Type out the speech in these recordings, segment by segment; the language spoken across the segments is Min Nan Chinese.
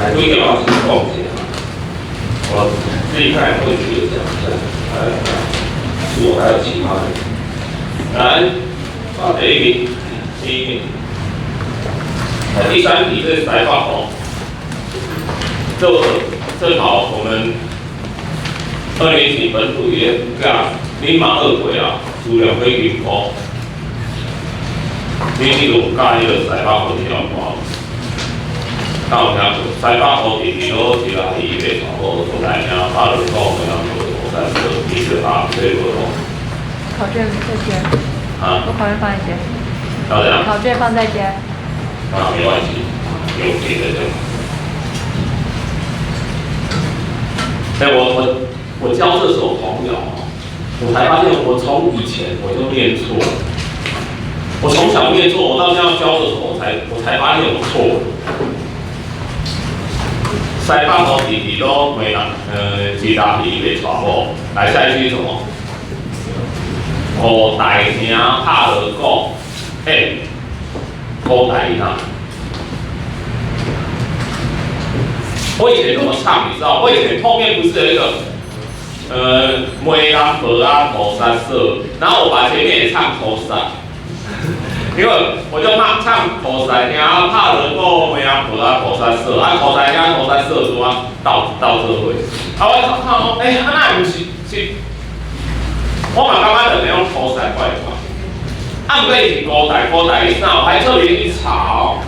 来，第一个老师讲一下，我自己看问题就讲一下，来，是我还有其他的。来，放第一名，第一名。第三题是西北雨，这正好我們2014本土也教，你嘛學過啊，資料火金庫，你這個有教迄個西北雨這條歌？敢有聽過？西北雨弟弟落一來伊袂娶某，大兄拍落鼓，袂人無菩薩說，你是啊，這個無？考卷在先。啊？我考卷放在先。要怎樣？考卷放在先。啊，沒關係，有別的就好。哎，我教這首童謠，我才發現我從以前我就念錯，我從小念錯，我到現在教的時候，我才發現我錯了。西北雨弟弟落，沒人，一大皮袂娶某。來下一句是什麼？五大兄拍鑼鼓，欸，五大兄。我以前怎麼唱？你知道？我以前後面不是有一個，梅蘭婆啊，菩薩色，然後我把前面也唱菩薩，因為我就怕唱菩薩兄拍鑼鼓，梅蘭婆啊，菩薩色，啊，菩薩兄菩薩色，怎啊倒倒做伙？啊，我唱唱，欸，啊，那毋是是，我嘛感覺就用菩薩怪怪，啊，毋過伊是孤台，孤台是啥？我還特別去查哦，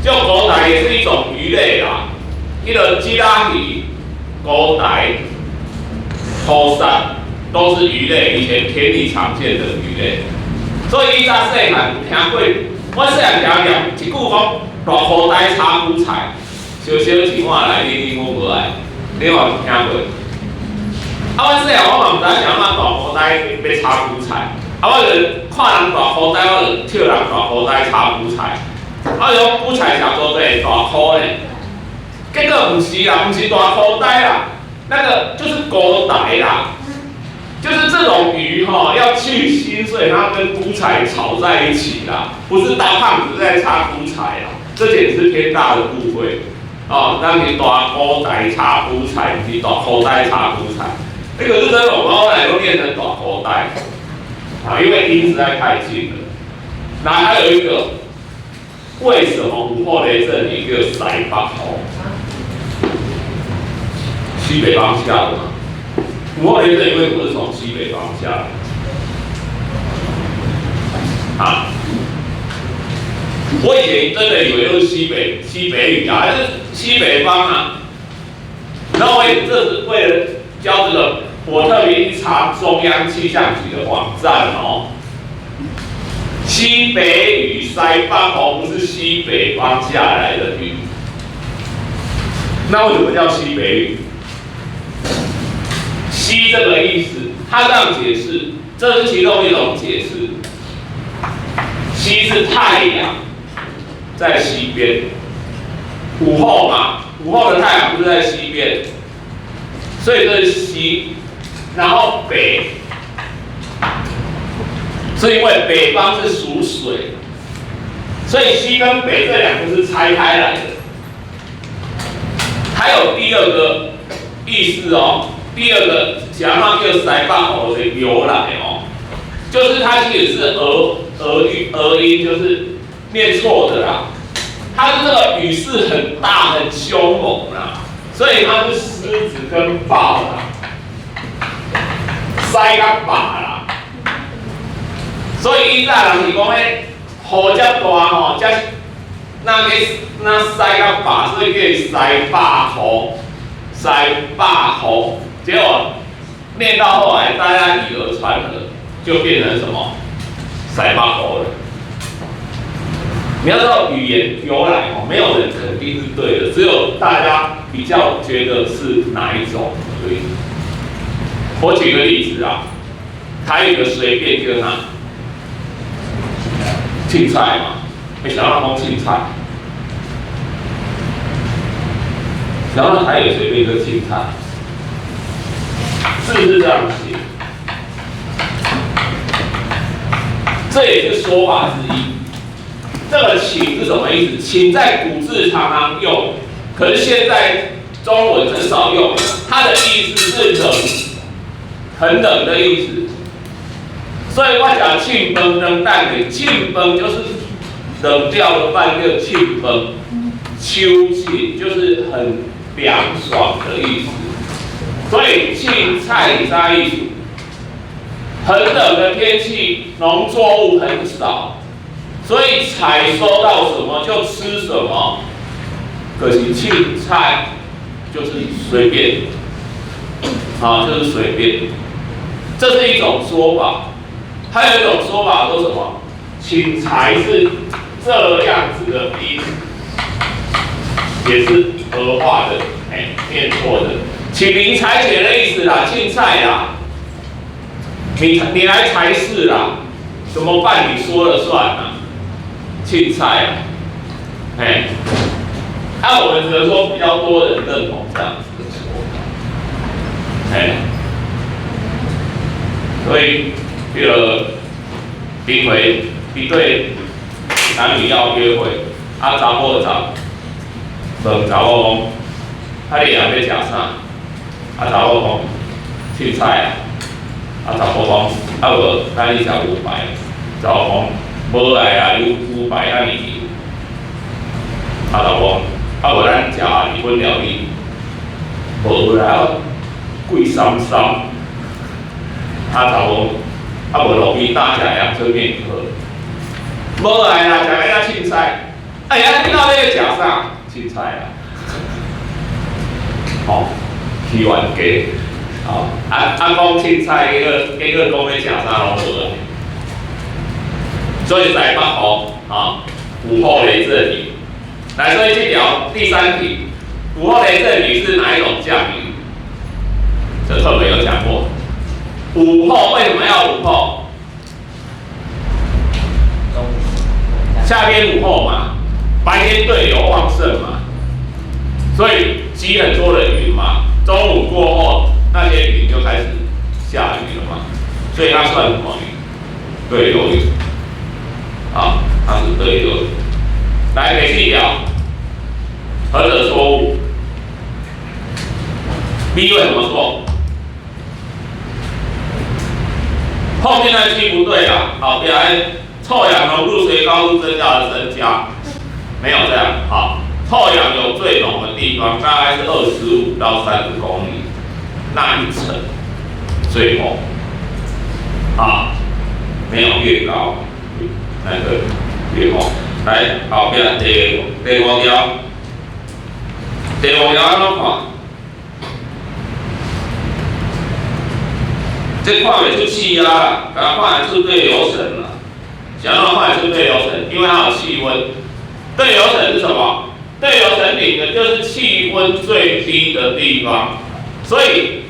就孤台也是一種魚類啦。彼個吉拉魚、孤台、土鯽都是魚類，以前田裡常見的魚類。所以以前細漢有聽過，我細漢聽念一句講大箍台炒韭菜，燒燒一碗來，你你我無愛，你嘛有聽過？啊，阮細漢我嘛毋知影啥物大箍台欲炒韭菜，啊，我就看人大箍台，我就笑人大箍台炒韭菜，啊，就講韭菜食做濟大箍呢？結果毋是啦，毋是大箍台啦，那個就是孤台啦，就是這種魚哈，要去腥，所以它跟韭菜炒在一起啦，不是大胖子在插韭菜啦，這簡直是天大的誤會哦。當你大箍台炒韭菜，毋是大箍台炒韭菜，那個是真的，我們後來都變成大箍台啊，因為音實在太近了。那還有一個，為什麼午後雷陣雨叫西北雨？西北方下的嘛，午後雷陣雨為什麼是從西北方下來？啊？我以前真的以為就是西北雨啊，還是西北方啊。然後我也這是為了教這個，我特別去查中央氣象局的網站哦。西北雨，西北雨不是西北方下來的雨，那為什麼叫西北雨？西這個意思，他這樣解釋，這是其中一種解釋。西是太陽在西邊，午後嘛，午後的太陽不是在西邊，所以這是西。然後北，是因為北方是屬水，所以西跟北這兩個是拆開來的。還有第二個意思哦。第二個，想要叫西北雨的由來哦，就是它其實是訛訛語訛音，就是念錯的啦。它是這個雨勢很大很兇猛啦，所以它是獅子跟豹啦，西佮霸啦。所以以早人是講彼雨遮大吼，才那個那西佮霸，所以叫西北雨，西北雨。結果念到後來，大家以訛傳訛，就變成什麼西北雨了。你要知道語言由來哦，沒有人肯定是對的，只有大家比較覺得是哪一種而已。我舉個例子啊，台語的隨便叫啥？凊彩嘛，你想要講凊彩，想要台語隨便就凊彩。是不是這樣寫？這也是說法之一。這個請是什麼意思？請在古字常常用，可可是現在中文很少用，它的意思是冷，很冷的意思。所以我講凊飯冷淡的，凊飯就是冷掉的飯叫凊飯，秋氣就是很涼爽的意思。所以凊菜是啥意思？很冷的天氣，農作物很少，所以採收到什麼就吃什麼。可是凊菜就是隨便，好，就是隨便，這是一種說法。還有一種說法說什麼？凊彩是這樣子的意思，也是訛話的，哎，念錯的。請您裁決的意思啦，凊彩啦，你來裁事啦，怎麼辦？你說了算啦，凊彩啊，哎，那我們只能說比較多人認同這樣子的說法，哎，所以。比如，因為一對男女要約會，啊，查某就問查某講，啊，你也欲食啥？啊，查某講，凊彩啊。啊，查某講，啊無，咱去食牛排。查某講，無愛啊，牛排遐爾油。啊，查某講，啊無咱食日本料理。無啦，貴三三。啊，查某。啊，無路邊擔食陽春麵就好。無愛啦，食欲仔凊彩。哎呀，你到底欲食啥？凊彩啊。吼，起冤家。吼，啊啊，講凊彩，結果講欲食啥攏無愛。所以在北湖，啊，午後雷陣雨。來，所以這條第三題，午後雷陣雨是哪一種降雨？這課本有講過。午後為什麼要午後？夏天午後嘛，白天對流旺盛嘛，所以積很多的雲嘛。中午過後，那些雲就開始下雨了嘛，所以它算什麼雨？對流雨。啊，它是對流雨。來，第四條，何者錯誤？B 為什麼錯？後面那句不對啊，好，別來，臭氧濃度隨高度增加而增加，沒有這樣，好，臭氧有最濃的地方大概是25到30公里那一層最厚，啊，沒有越高那個越厚。來，後壁第五條，第五條按怎看？這看袂出氣壓啦，敢看會出對流層啦。想要看會出對流層，因為它有氣溫。對流層是什麼？對流層頂的就是氣溫最低的地方，所以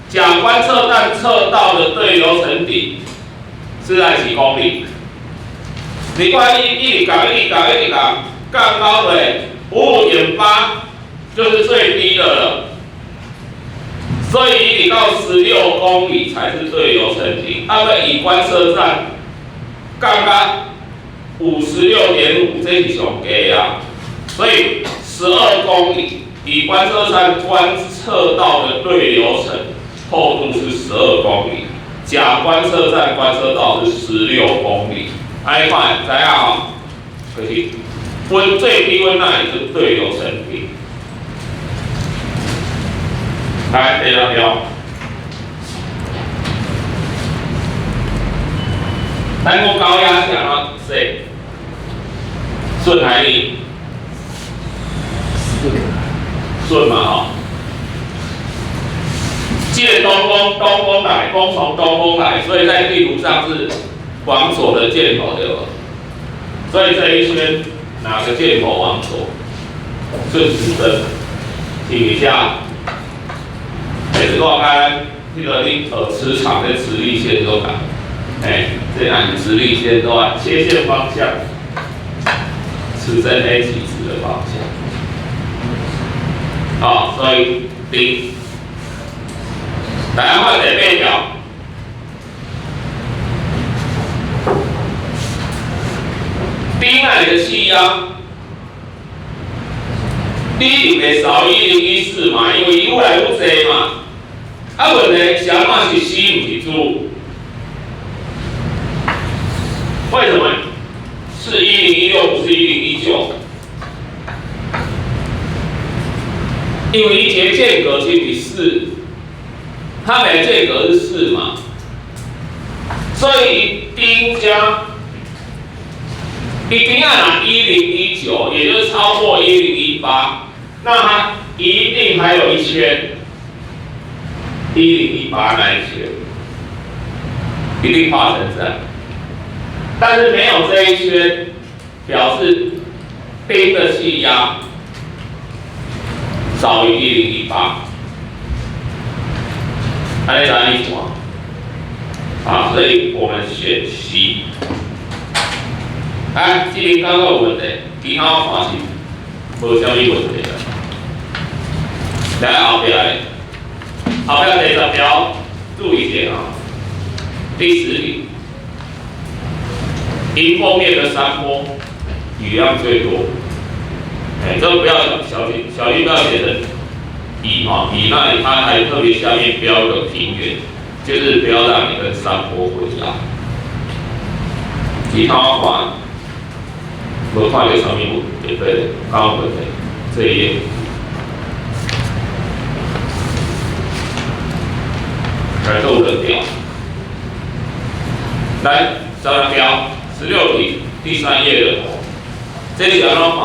甲觀測站測到的對流層頂是在幾公里？你看一一直降，一直降，一直降，降到未？5.8就是最低的了。所以你到16公里才是對流層頂，啊，欲乙觀測站降到56.5，這是上低啊。所以12公里，乙觀測站觀測到的對流層厚度是十二公里，甲觀測站觀測到是16公里。按呢看知影吼？就是溫最低溫那裡是對流層頂。來，第六條，咱講高壓是按怎說？順還逆？順嘛吼。借東風，東風來，風從東風來，所以在地圖上是往左的箭頭，對無？所以這一圈哪個箭頭往左？順時針，停一下。這是我看，彼個你學磁場的磁力線都講，哎，這按磁力線都按切線方向，磁針 A 起直的方向。好，所以 D。來，換第八條。低那裡的氣壓，你一定袂少於1014嘛，因為愈來愈濟嘛。啊，問題是按怎是 C 毋是 D？為什麼是1016，不是1019？因為一節間隔是四，它每間隔是四嘛，所以丁加一定要拿1019，也就是超過1018，那它一定還有一圈，1018那一圈，一定畫成這樣。但是沒有這一圈，表示冰的氣壓少於1018，按呢知意思嗎？啊，所以我們選 C。哎，這邊剛剛有問題，其他我看是無啥物問題啦。來後壁的，後壁第10條注意一下啊，第10題。迎風面的山坡雨量最多，哎，這個不要小心，小心不要寫成乙哈，乙那裡它還特別下面標一個平原，就是不要讓你跟山坡混淆。其他話無看到啥物問題，對，剛剛問題這一頁，來做個表，來這張表。16題第三頁的，這裡按怎看？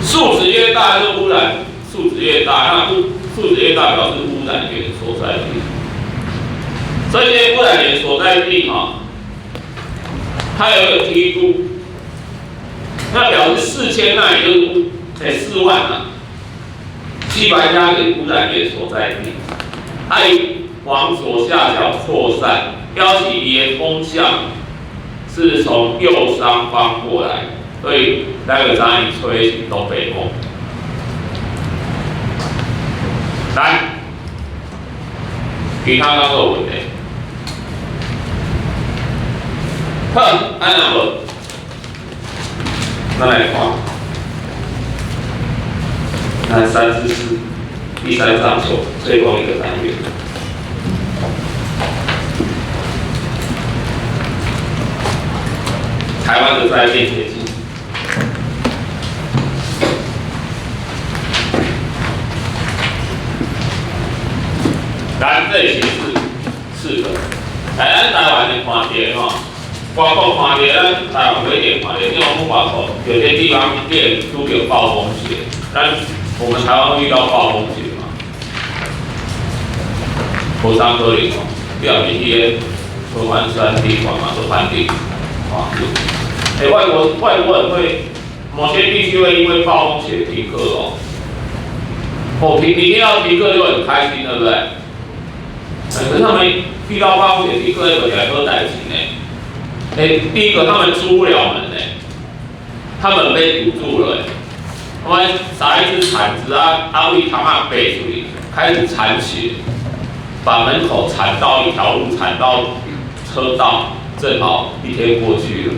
數值越大就污染，數值越大，那數值越大表示污染源所在地。所以這些污染源所在地哈，它有一個梯度，那表示4000那也就是4萬啊，西班牙的污染源所在地。它往左下角擴散，標示伊的風向是從右上方過來，所以咱就知影吹是東北風。來，其他哪有問題？好，按呢無？咱來看，咱3之4。第三章所最後一個單元，台灣的災變天氣。來，這裡是四個。來，咱台灣的看到吼，外國看到咱台灣不一定看到，因為我們外國有些地方變都有暴風雪，但我們台灣會遇到暴風雪嗎？無啥可能哦，你若是彼個合歡山地方嘛，都判定，啊，欸，外國人會某些地區會因為暴風雪停課哦。哦，停，你聽到停課就很開心，對不對？可是他們遇到暴風雪停課，那個來好代誌呢。欸，第一個他們出不了門呢，他們被堵住了。我們撒一隻鏟子啊，啊，為窗仔爬出去，開始鏟雪。把門口鏟到一條路，鏟到車道，正好一天過去了。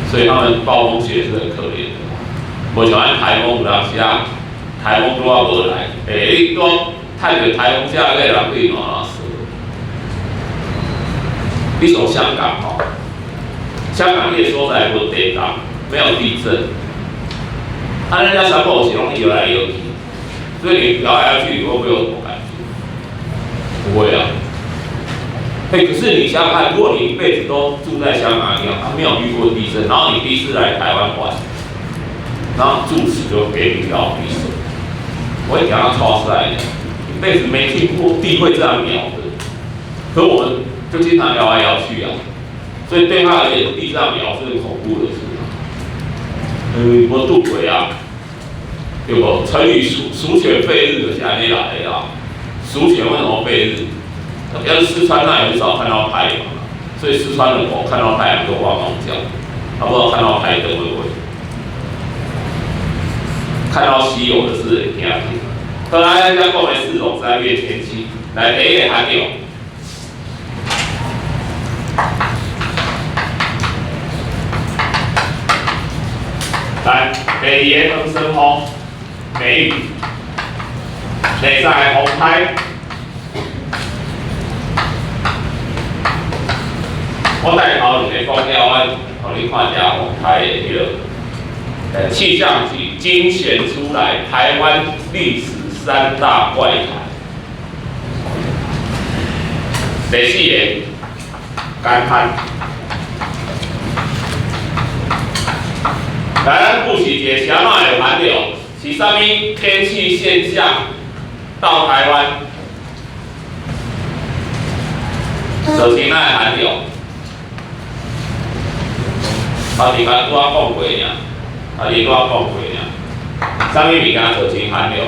所以他們暴風雪是很可憐的。無像咱颱風有當時啊，颱風拄仔無來，欸，你拄趁著颱風遮個人去哪死？你像香港吼，香港彼個所在無地動，沒有地震，啊，咱遮三不五時攏搖來搖去。所以你搖來搖去，你會不會有什麼感覺？不會啊。欸，可是你想想看，如果你一輩子都住在香港一樣，他沒有遇過地震，然後你第一次來台灣玩，然後住持就給你搖地震，我會講到超出來，一輩子沒聽過地會這樣搖的，可我們就經常搖來搖去啊，所以對他而言，地這樣搖是很恐怖的事。無拄過啊。對無？成語鼠鼠犬吠日就是按呢來的啊。鼠犬為什麼吠日？要是四川那也很少看到太陽，所以四川的狗看到太陽就汪汪叫，他不知道看到台燈會不會。看到稀有的事會驚去。好來，咱講的四種災變天氣，來第一個寒流。來，第二个唐霜風，梅雨。第三个風颱。我等下頭兩个講了，我予你看一下風颱的彼个。氣象局精選出來台灣歷史三大怪談。第四个，乾旱。來，咱復習一下，啥物會寒流？是啥物天氣現象到台灣？造成咱的寒流。頭前拄仔講過爾，頭前拄仔講過爾。啥物物件造成寒流？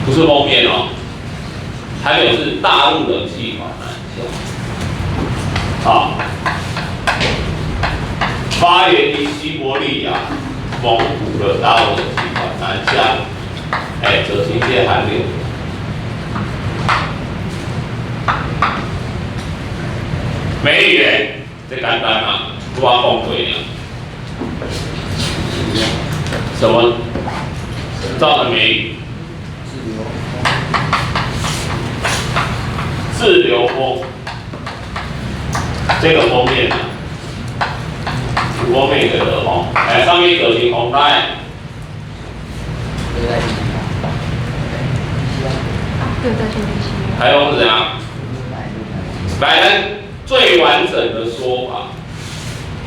不是封面哦，寒流是大陸冷氣團南下。好，發源於西伯利亞、蒙古的大陸冷氣團南下，哎，造成這個寒流。梅雨咧，這簡單嘛，拄仔講過爾。什麼造成梅雨？滯留鋒，這個鋒面啊，鋒面叫做風，哎，上面就是風颱。熱帶性低氣壓。台風是怎樣？來，咱最完整的說法，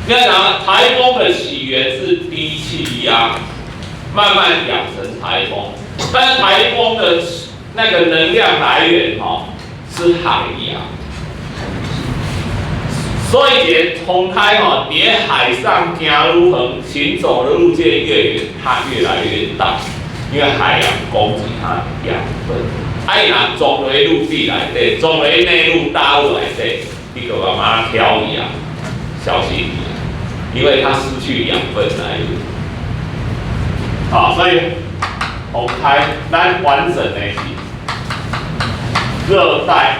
你看啊，台風的起源是低氣壓，慢慢養成台風，但是台風的那個能量來源，吼，是海洋，所以一个風颱吼，佇海上行愈遠，行走的路線越遠，它越來越大，因為海洋供給它養分。啊，伊若撞落陸地內底，撞落內陸大陸內底，你就慢慢挑伊啊，小心伊，因為它失去養分來源。好，所以風颱咱完整的是熱帶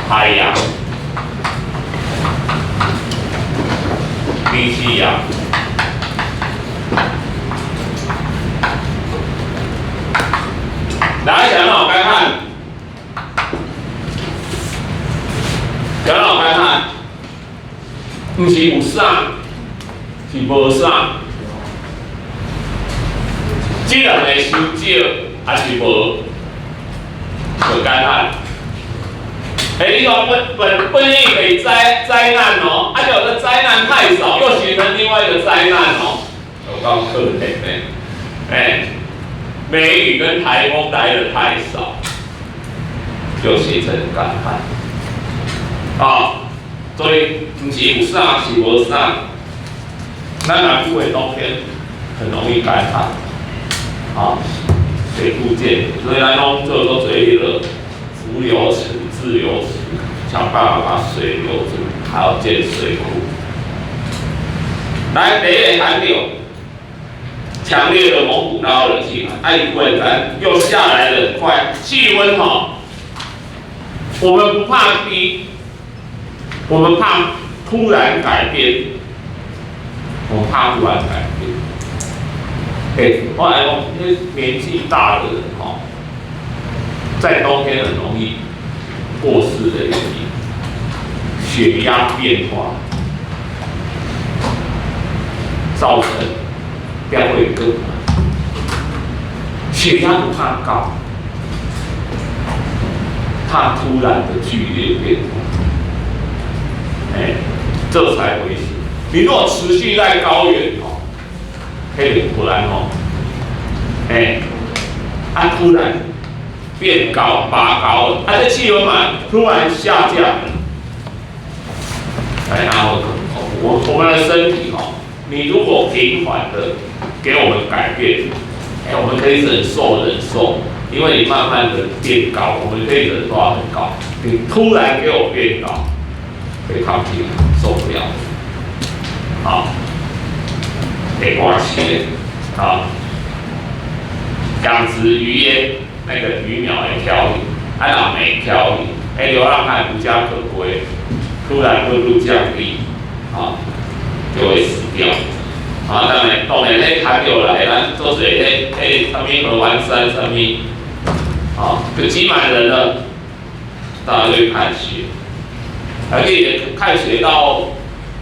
海洋低氣壓。來，啥物乾旱？啥物乾旱？毋是有啥，是無啥。這兩个傷少，還是無？就乾旱。欸，你講本本本意可以災難哦，啊，就這災難太少，又形成另外一個災難哦，有夠可憐的。欸，梅雨跟台風來得太少，就形成乾旱。啊，所以毋是有啥，是無啥。咱南部的冬天很容易乾旱，啊，水庫見，所以咱攏做做濟彼个伏流池、滯留池，想辦法把水留住，還要建水庫。來，第一個寒流，強烈的蒙古大陸冷氣團，哎，果然又下來得很快，氣溫吼，我們不怕低，我們怕突然改變，我怕突然改變。欸，我來講，那年紀大的人吼，在冬天很容易過世的原因，血壓變化造成掉會更快。血壓不怕高，怕突然的劇烈變化。欸，這才危險。你如果持續在高原哦，可以突然哦，欸，啊突然變高，拔高，啊這氣溫嘛突然下降，哎，然後我們的身體哦，你如果平緩的給我們改變，欸，我們可以忍受忍受，因為你慢慢的變高，我們可以忍受到很高。你突然給我變高，會抗拒，受不了。好，沒關係，好，養殖漁業那個魚苗會飄移，啊若沒飄移，欸，流浪漢無家可歸，突然溫度降低，啊，就會死掉。啊，當然，當然，彼寒流來，咱做濟彼彼啥物合歡山啥物，啊，就擠滿人了，大家就去看雪，還可以看雪到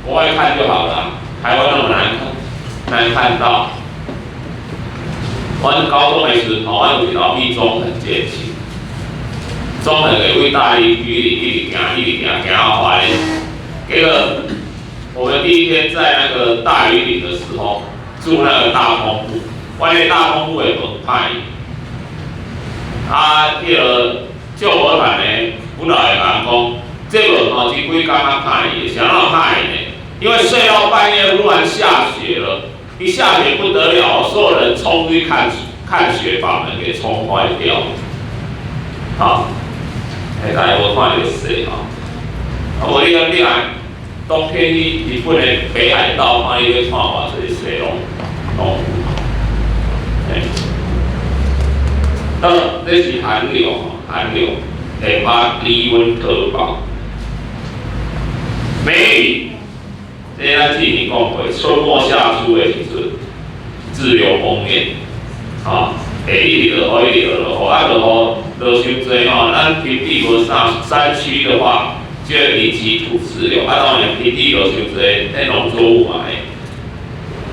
國外看就好了，台灣那麼難看，難看到。阮高中的時陣，吼，阮有一道去中橫見習，中橫的位大理距離一直行，一直行，行到花蓮，結果我們第一天在那個大禹嶺的時候，住那個大通鋪，阮那大通鋪的門歹，啊，彼個借無辦的，本來會人講，這門吼這幾工較歹，啥怎歹呢？因為睡到半夜忽然下雪了，一下雪不得了，所有人衝出去看看雪，把門給衝壞掉。好，欸，大家無看著雪吼，啊無你講你來冬天去日本的北海道，看伊欲看偌濟雪攏攏有。欸，當這是寒流，寒流會發低溫特報。梅雨，這咱之前講過，春末夏初的時陣，滯留鋒面，啊，會一直落雨，一直落雨，啊落雨落傷濟吼，咱平地無啥山區的話，就會引起土石流，啊當然平地落傷濟，那農作物嘛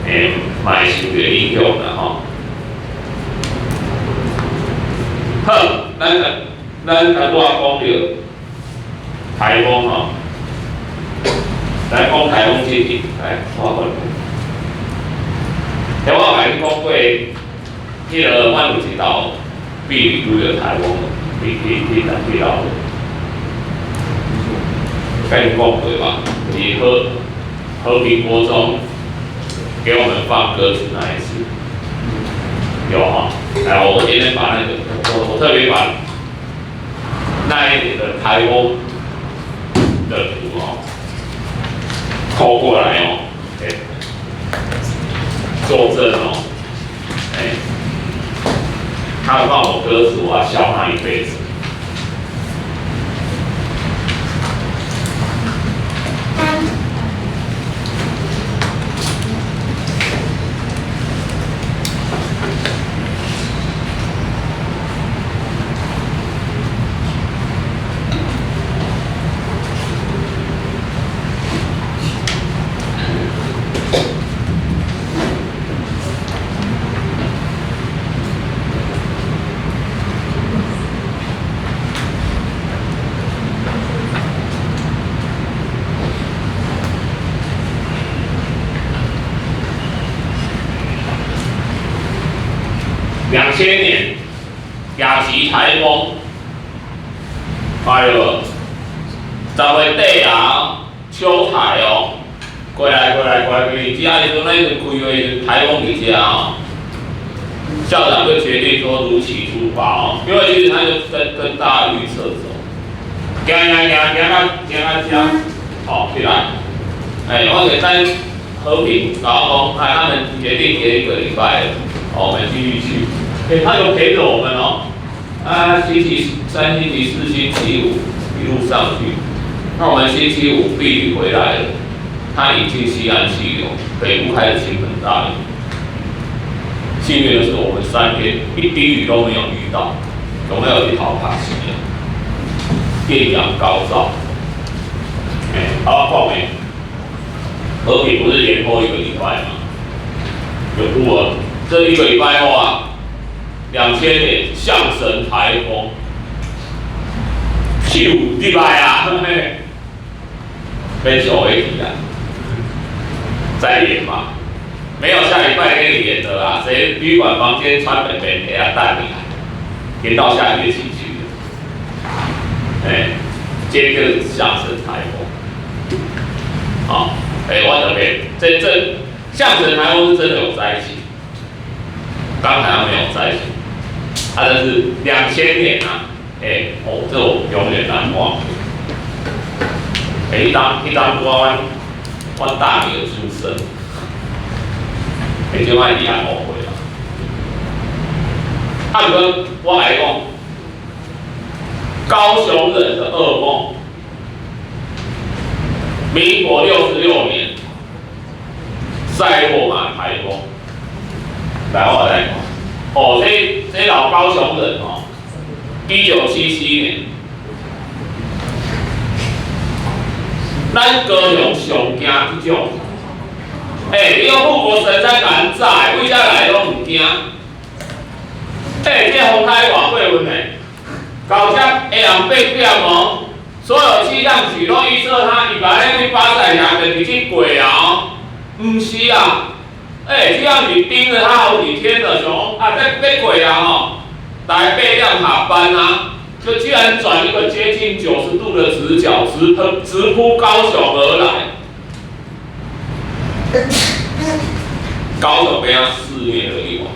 會，會嘛會受著影響啦吼。好，咱咱頭拄仔講著颱風吼，來講颱風之前，來我講。聽我共你講過，彼個阮有一道畢旅拄著颱風，去去去去到，共你講過吧？是和和平國中給我們放鴿子那一次，有哈？來，我今天把那個，我特別把那一年的颱風的圖哦，扣過來哦，欸，作證哦，欸，他放我鴿子，我要笑他一輩子。2000年，亞吉颱風，哎喲，10月底啊，秋台哦，過來過來過來，佇遮時陣，咱彼陣開會，颱風佇遮哦，校長就決定說如期出發哦，因為其實他就跟大家預測走，行行行行到行到遮，哦起來，欸，我就等和平老公，哎，他們決定延一個禮拜，哦，我們繼續去。欸，他有陪着我們哦，啊，星期三、星期四、星期五一路上去。那我們星期五畢旅回來了，他已經西岸氣流，北部開始傾盆大雨。幸運的是，我們3天一滴雨都沒有遇到，有沒有去逃卡西啊？豔陽高照。欸，好，講沒？和平不是延後一個禮拜嗎？有哭了，這一個禮拜後啊。2000年象神颱風，咻入來啊！分手為題啊，再演嘛，沒有下禮拜給你演的啦。誰旅館房間穿便便給他帶你來，演到下學期去。欸，這個象神颱風，好，欸，我特別這象神颱風是真的有災情。剛才沒有災情，他這是2000年啊，欸，哦，這我永遠難忘。欸，彼當彼當我阮大女兒出生，欸，這擺伊也5歲啊。啊，毋過我來講，高雄人的噩夢，民國66年，塞沃瑪颱風，來我來看。哦，這老高雄人哦，1977年，咱高雄上驚這種。欸，你講護國神山共人炸的，為啥來攏毋驚？欸，這風颱偌過分呢？到這下暗8點哦，所有氣象局攏預測它伊把咧去八仔峽就直接過啊哦，毋是啊，欸，氣象局盯了他好幾天了，想講啊，欲過啊吼，大概8點下班啊，就居然轉一個接近90度的直角，直噴直撲高雄而來。高雄被他肆虐了一晚。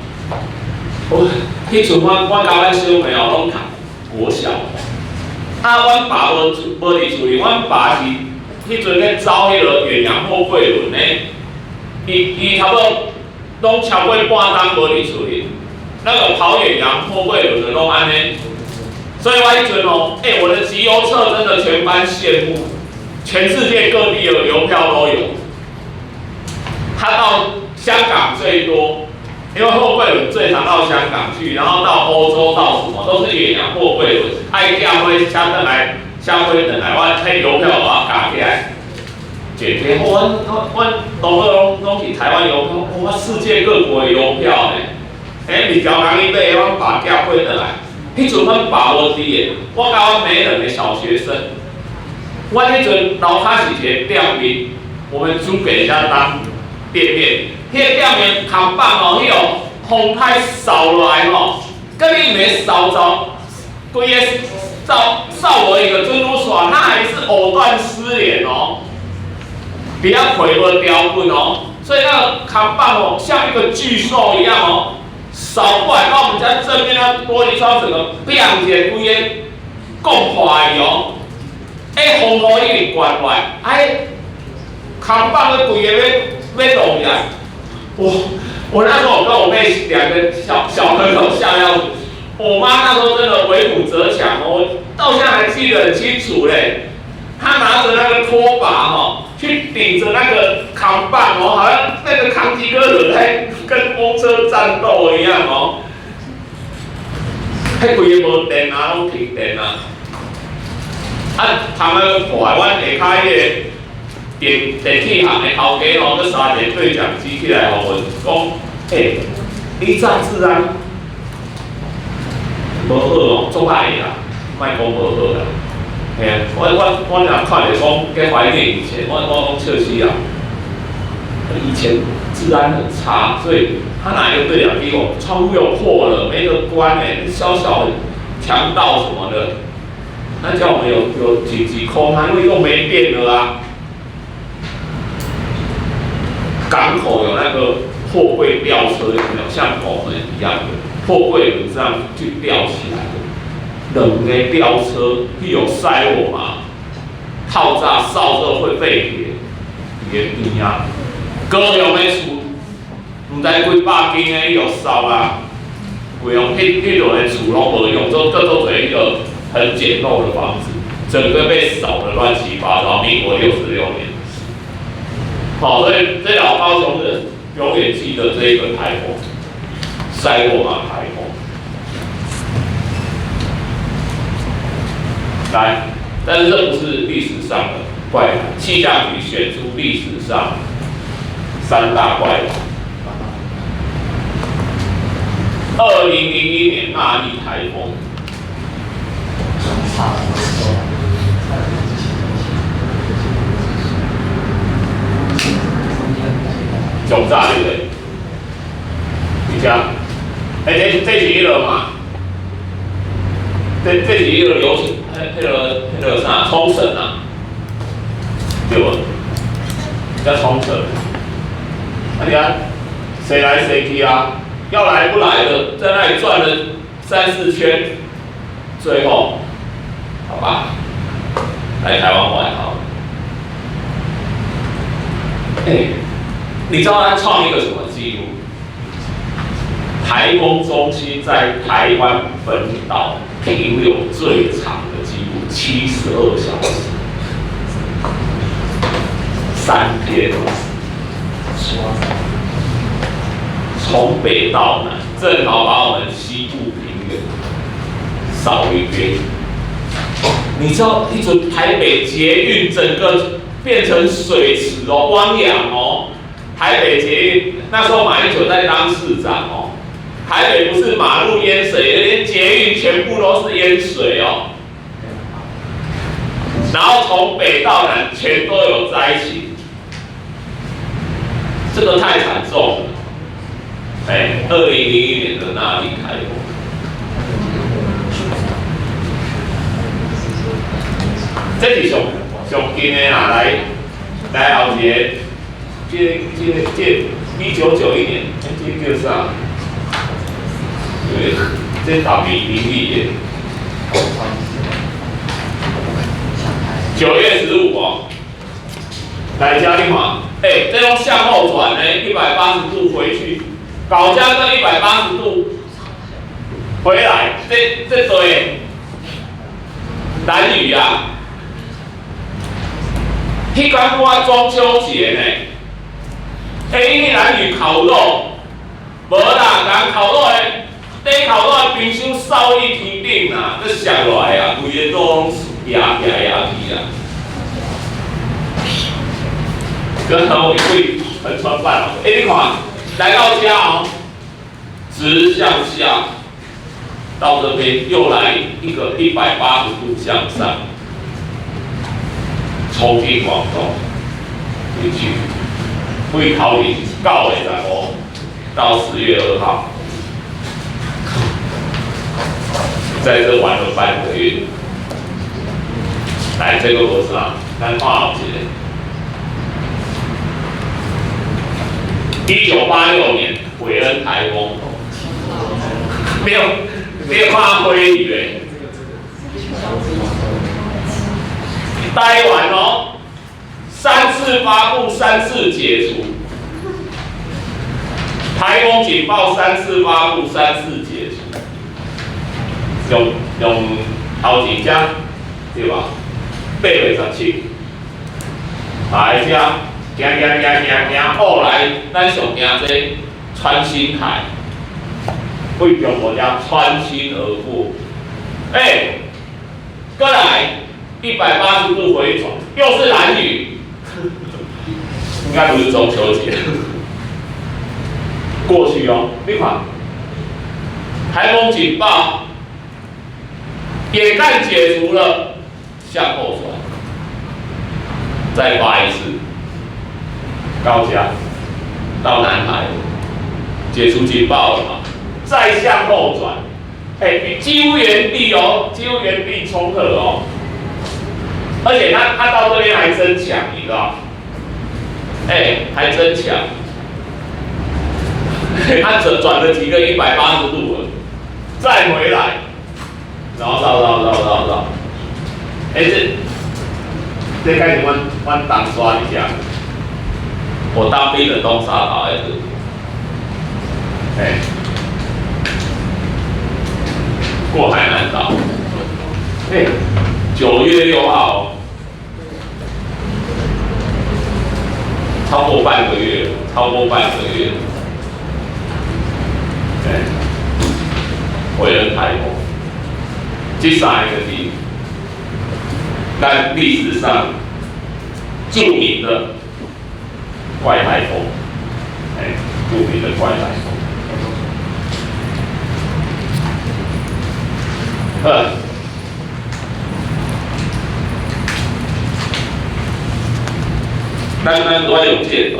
我彼陣我佮阮小妹哦，攏讀國小。啊，阮爸無佇厝裡，阮爸是彼陣咧走彼个遠洋貨櫃輪咧，伊差不多攏超過半冬無佇厝裡。那個跑遠洋貨櫃輪的攏按呢，所以我彼陣哦，欸，我的集郵冊真的全班羨慕，全世界各地的郵票都有。他到香港最多，因為貨櫃輪最常到香港去，然後到歐洲到什麼都是遠洋貨櫃輪。愛寄貨寫轉來，寫貨轉來，我彼郵票我加起來，一天，我當做攏是台灣郵票，我世界各國的郵票呢。欸，佇橋港去買，阮爸寄貨轉來。彼陣阮爸無佇的，我佮阮妹兩個小學生。阮彼陣樓跤是一個店面，我們租給人家當店面。彼個店面扛棒哦，彼個風颱掃落來吼，佮你袂掃走，規个掃掃無一個珍珠線，它還是藕斷絲連哦，佇遐皮無掉棍哦，所以那個扛棒哦，像一個巨獸一樣哦，掃過來把我們家正面那玻璃窗整個變一個規个摃破去哦，欸，風雨一直灌落來，哎，扛棒閣規个欲落來。我那時候我跟我妹兩個小小朋友嚇要死，我媽那時候真的為虎則強，我到現在還記得很清楚嘞。她拿着那個拖把吼，去頂着那個扛棒哦，好像那個扛幾個人在跟風車戰鬥一樣哦。彼規个無電啊，攏停電啊。啊，窗仔閣破，阮下跤彼個電器行的頭家吼，閣捎一個對講機起來予阮，講，欸，以前治安無好哦，足歹的啦，莫講無好啦。嘿啊，我若看著講，計懷念以前，我講笑死啊！以前治安很差，所以他拿一個對講機，我窗戶又破了，沒得關欸，小小的強盜什麼的，那叫我們有緊急 call 他，因為又沒電了啊。港口有那個貨櫃吊車，有沒有像拱門一樣的貨櫃輪這樣去吊起來的？兩个吊車彼予塞沃瑪，套炸掃之後會廢鐵，佇个邊啊。高雄的厝，毋知幾百間的伊予燒啊，規用彼落的厝攏無用，做閣做一個很簡陋的房子，整個被掃得亂七八糟。民國66年，好，所以這老高雄人永遠記得這一個颱風，塞沃瑪颱風。來，但是這不是歷史上的怪談，氣象局選出歷史上三大怪談。2001年納莉颱風。上早對不對？而且，欸，這是彼个嘛？這是彼个流行，彼个啥？沖繩啊，對無？叫沖繩。啊，你看，誰來誰去啊？要來不來的，在那裡轉了三四圈，最後，好吧，來台灣玩好了。欸，你知道他創一個什麼紀錄？颱風中心在台灣本島停留最長的紀錄，72小時，3天，從北到南，正好把我們西部平原掃一遍。你知道，彼陣台北捷運整個變成水池哦，汪洋哦。台北捷運那時候馬英九在當市長哦，台北不是馬路淹水，連捷運全部都是淹水哦。然後從北到南全都有災情，這個太慘重了。哎，2001年的納莉颱風，這是上上近的啦，來來後一個，這個1991年，欸，這個叫啥？對，這大米林立的。9月15哦，來遮你看，欸，這攏向後轉呢，180度回去。到遮閣180度回來，這對蘭嶼啊，彼工我中秋節呢，欸，伊蘭嶼烤肉，無啦，人烤肉的，佇烤肉的冰箱掃去天頂啦，閣摔落來啊，規个都攏壓起來壓去啊，閣好為橫穿半島，欸，你看。來到遮哦，直向下，到這邊又來一個180度向上，衝進廣東地區，會考慮9月15到10月2號，在這玩了半個月。來，這個無啥，咱看後一個。1986年韋恩颱風，沒有沒有看鮭魚嘞。台灣哦，三次發布，三次解除。颱風警報三次發布，三次解除。用用頭前遮對吧？8月17，來遮。行行行行行，後來咱上驚這穿心海，為中國遮穿心而過。欸，過來180度回轉，又是蘭嶼，應該不是中秋節。過去哦，你看，颱風警報，眼看解除了，向後轉，再發一次。高家到南海，解除警報了嘛？再向後轉，欸，幾乎原地哦，幾乎原地重合哦。而且他到這邊還增強，你知道？欸，還增強，他轉轉了幾個180度了，再回來，繞繞繞繞繞繞，欸，這開始阮阮東沙一下。我當兵的東沙島還是，哎，過海南島，哎，9月6號，超過半個月，超過半個月，哎，韋恩颱風，這三個就是咱歷史上著名的怪颱風，哎，著名的怪颱風。咱我用這個圖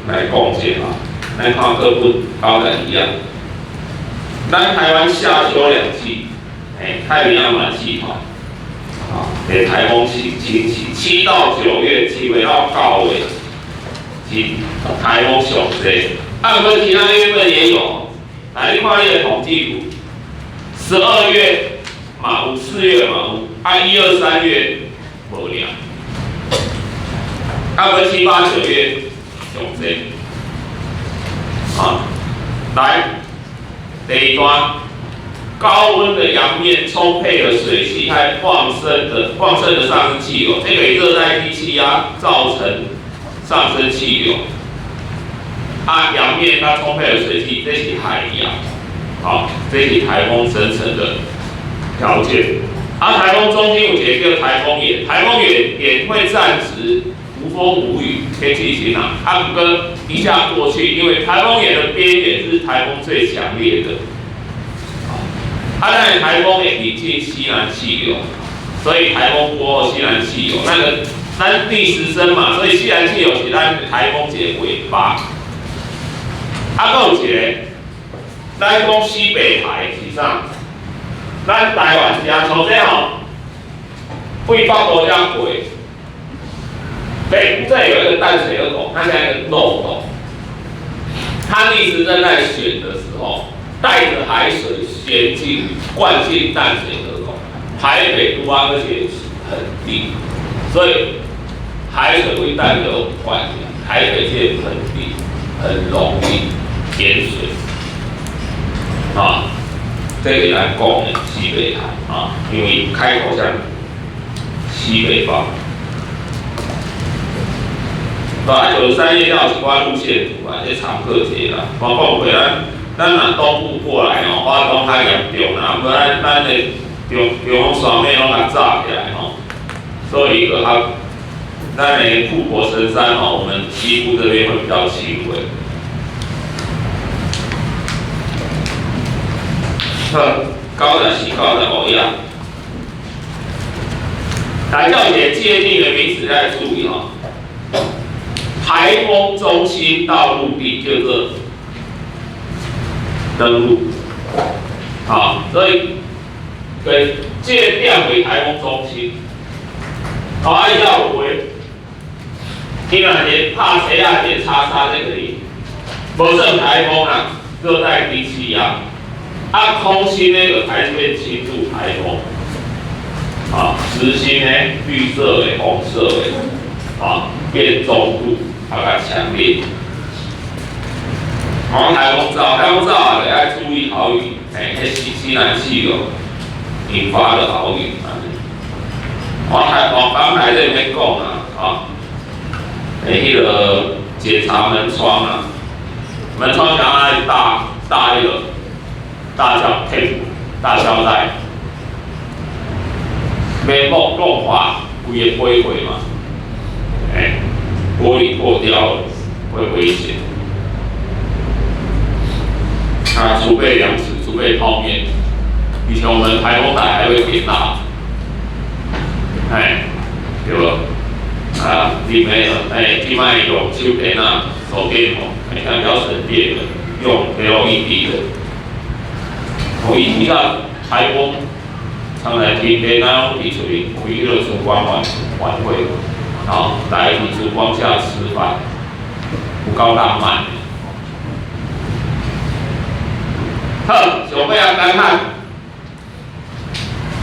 來講者嘛，咱看課本高咱一樣。咱台灣夏秋兩季，哎，太平洋暖氣團，啊，的颱風侵襲，7到9月，7月到9月。是颱風上濟，啊，毋過其他月份也有。來，你看這個統計圖，12月嘛有，4月嘛有，啊，1、2、3月無爾，啊，閣7、8、9月上濟。啊，來，第二段，高溫的洋面充沛的水汽和旺盛的上升氣流，這個熱帶低氣壓造成上升氣流，啊，洋面它充沛的水汽，這是海洋，好，這是颱風生成的條件。啊，颱風中心有一個叫颱風眼，颱風眼也會暫時無風無雨，天氣晴朗。啊，毋過一下過去，因為颱風眼的邊緣是颱風最強烈的。啊，咱的颱風會引進西南氣流，所以颱風過後西南氣流，那個咱逆時針嘛，所以西南氣流是咱颱風一個尾巴。啊，閣有一個，咱講西北台是啥？咱台灣是啊，像這吼，對北部遮過，北這有一個淡水河口，它像一個漏斗，它逆時針在旋的時候，帶着海水旋進灌進淡水河口，台北都啊這些盆地，所以海水會帶着灌進台北這些盆地，很容易淹水，啊。這個來講的西北台啊，因為開口向西北方。對，93頁要一寡路線圖啊，這常客節啦。我講過，咱若東部過來吼，花東較嚴重啦，毋過咱的中央山脈攏共炸起來吼，所以一個較咱的護國神山吼，我們西部這邊會比較輕微。好，94、95頁。來，要寫界定的名詞要注意哈。颱風中心到陸地叫做登陸，好，所以對，這個點為颱風中心。好，啊，要有你若是拍斜啊，一個叉叉這個哩，無算颱風啦，熱帶低氣壓。啊，空心呢就開始變輕度颱風，啊，實心呢綠色的、紅色的，啊，變中度，較較強烈。好，颱風罩，颱風罩啊，得愛注意豪雨，欸，彼西南氣流引發的豪雨。我台我剛才這邊講啊，啊，欸，彼個檢查門窗啊，門窗牆愛搭搭彼個。大膠 tape 大膠帶，免莫弄壞規个玻璃嘛，欸，玻璃破掉了會危險。啊，儲備糧食，儲備泡麵。以前我們颱風來還會點蠟，哎，對無？啊，你沒有，哎，這擺用手電啊，手電筒，哎，這樣比較省電的，用 LED 的。我以前啊，颱風常來天天啊，攏佇出去開彼個燭光晚會，啊，來佇燭光下吃飯，有夠浪漫。好，上尾啊，乾旱。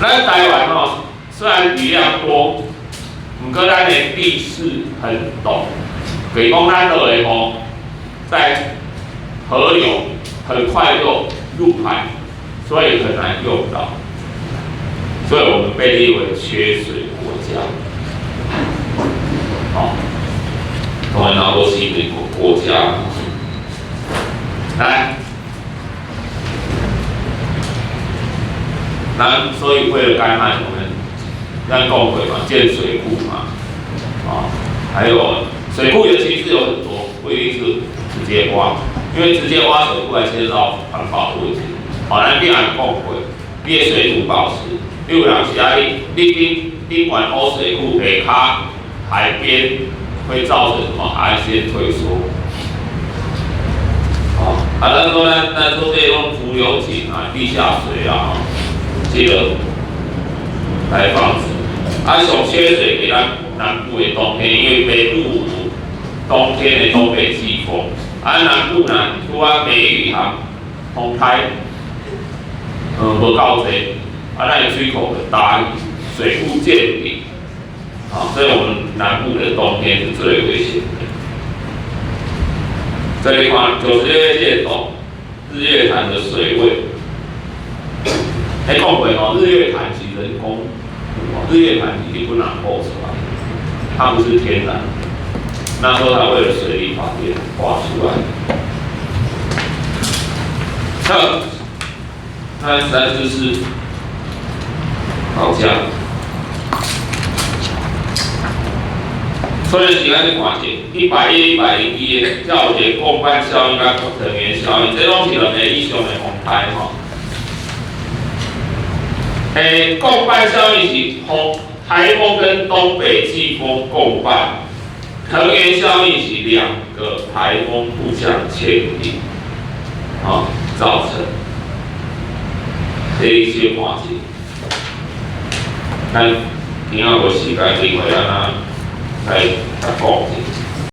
咱台灣吼，雖然雨量多，毋過咱的地勢很陡，比如講咱落的雨，在河流很快就入海。所以很難用到，所以我們被列為缺水國家。好，當然都是一個國家。來，那所以為了乾旱，我們咱講過嘛，建水庫嘛，啊，還有水庫的其實有很多，不一定是直接挖，因為直接挖水庫還牽涉到環保的問題。哦，咱頂下講過，你的水土保持，你有人是愛你頂懸挖水庫下跤海邊會造成什麼海岸線退縮？哦，啊，咱說咱說這種浮游井啊、地下水啊，這個來防止。啊，上缺水給咱南部的冬天，因為北部有冬天的東北季風，啊，南部呢，拄啊梅雨和風颱。無夠濟，啊，咱的水庫會大雨，水庫見底，啊，所以我們南部的冬天是最危險的。這裡看96頁圖，日月潭的水位，欸，講過吼，日月潭是人工湖，日月潭是日本人挖出來，它不是天然。那時候他為了水力發電挖出來。好，那三就是好這樣。所以時間去看者，100頁、101頁，才有一個共伴效應佮藤原效應，這攏是兩个以上的風颱吼。共伴效應是風颱風跟東北季風共伴，藤原效應是兩個颱風互相牽引，造成。這你小看者，咱今仔無時間機會按怎來來講者。